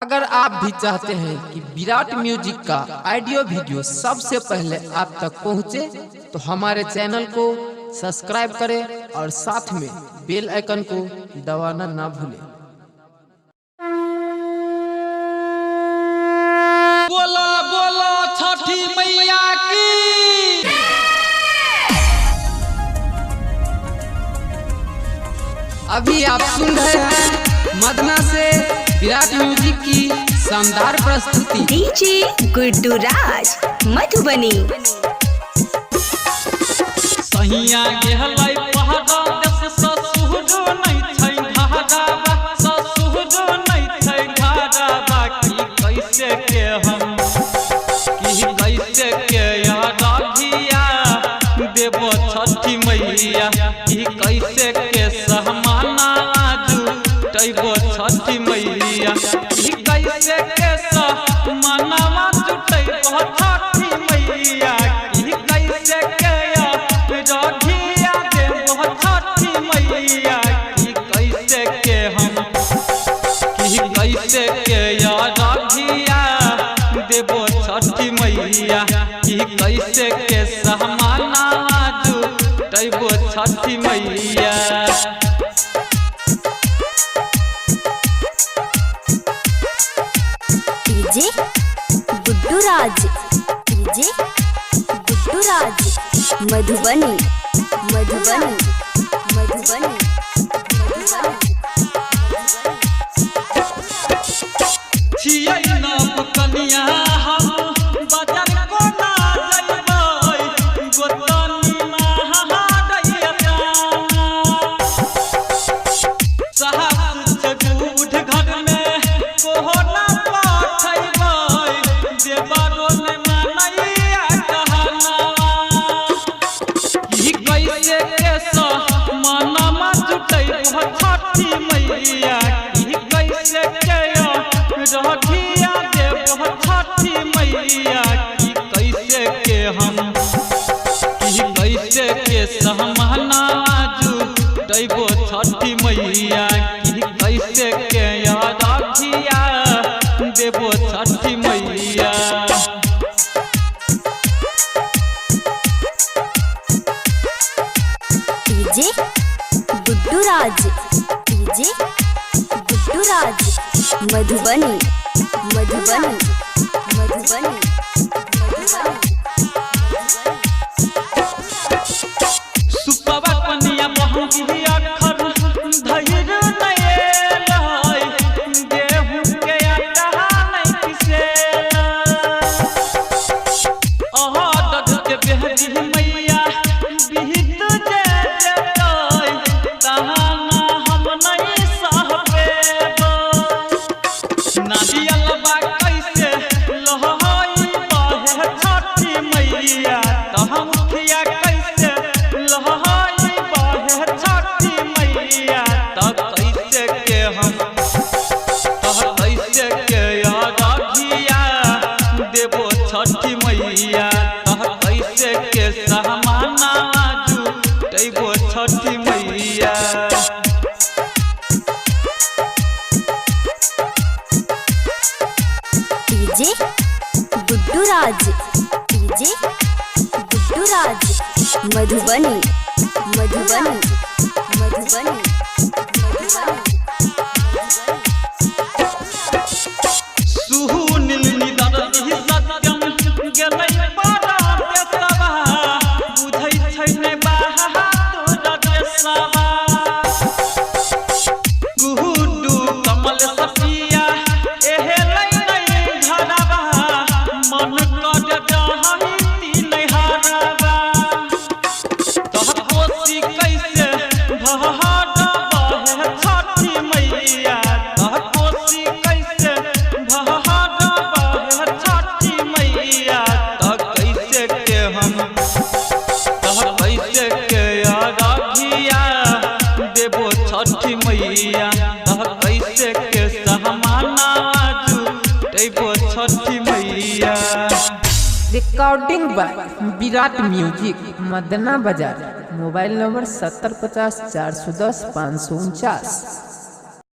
अगर आप भी चाहते हैं कि विराट म्यूजिक का ऑडियो वीडियो सबसे पहले आप तक पहुंचे, तो हमारे चैनल को सब्सक्राइब करें और साथ में बेल आइकन को दबाना ना भूलें। बोला बोला छठी मैया की। अभी आप सुन रहे हैं मदना से विराट म्यूजिक की शानदार प्रस्तुति। डीजे गुड्डू राज मधुबनी। सहिया गेहलै पहरा देश ससुरो नै छै घराबा, ससुरो नै छै घराबा। की कैसे के हम, की कैसे के अरघिया देबो छठी मैया। की कैसे के सहमाना आजू टैबो छठी मैया। की कैसे के सहमाना जुटैबो छठी मैया। की कैसे के रघिया देबो छठी मैया। की कैसे के हम, की कैसे के रघिया देबो छठी मैया। की कैसे के सहमाना आजू टैबो छठी मैया। DJ Guddu Raj, DJ Guddu Raj Madhubani, Madhubani, Madhubani, Madhubani. छियै नव कनिया हम बाजार कोना जइबै, गोतनी महादैया। साहस छै बूढ़ घर में कोहना पठैबै, देवरो ने मानैया कहनावा। की कैसे के मनमा जुटैबो छठी मैया। की कैसे के रघिया देबो छठी मैया। की कैसे के हम, की कैसे के सहमना आजू दैबो छठी मैया। की कैसे के रघिया देबो छठी मैया। DJ Guddu Raj, DJ Guddu Raj Madhubani, Madhubani, Madhubani, Madhubani. सुपवा कनिया महंगी अखर धैर्य नएलै, गेहूं के आटा नै पिसेलै। अहाँ दद के बेहरी मैया बिहित जे जेतै, तहाना हम नै सहबेबै। नारियलबा कैसे लहई बहे छठी मैया। तह मुखिया कैसे लहई बहे छठी मैया। त कैसे के हम, तह कैसे के अरघिया देबो छठी मैया। तह कैसे के सहमाना आजू दैबो छठी मैया। DJ Guddu Raj, DJ Guddu Raj Madhubani, Madhubani, Madhubani, Madhubani. Sunil निदर Satyam गेलै पारा देशवा, बुझै छै ने बाहा तोरा देशवा। गुडू कमल सपिया एहेलै नै घरवा, मन कर जहई तीन हरवा। तह कोसी कैसे भहर बहे छठी मैया। तह कोसी कैसे भहर बहे छठी मैया। तह कैसे के हम, तह कैसे के अरघिया देबो छठी मैया। तह कैसे के सहमाना आजू देबो छठी मैया। Recording by Virat music Madna Bazar. Mobile number 70 50 410 549।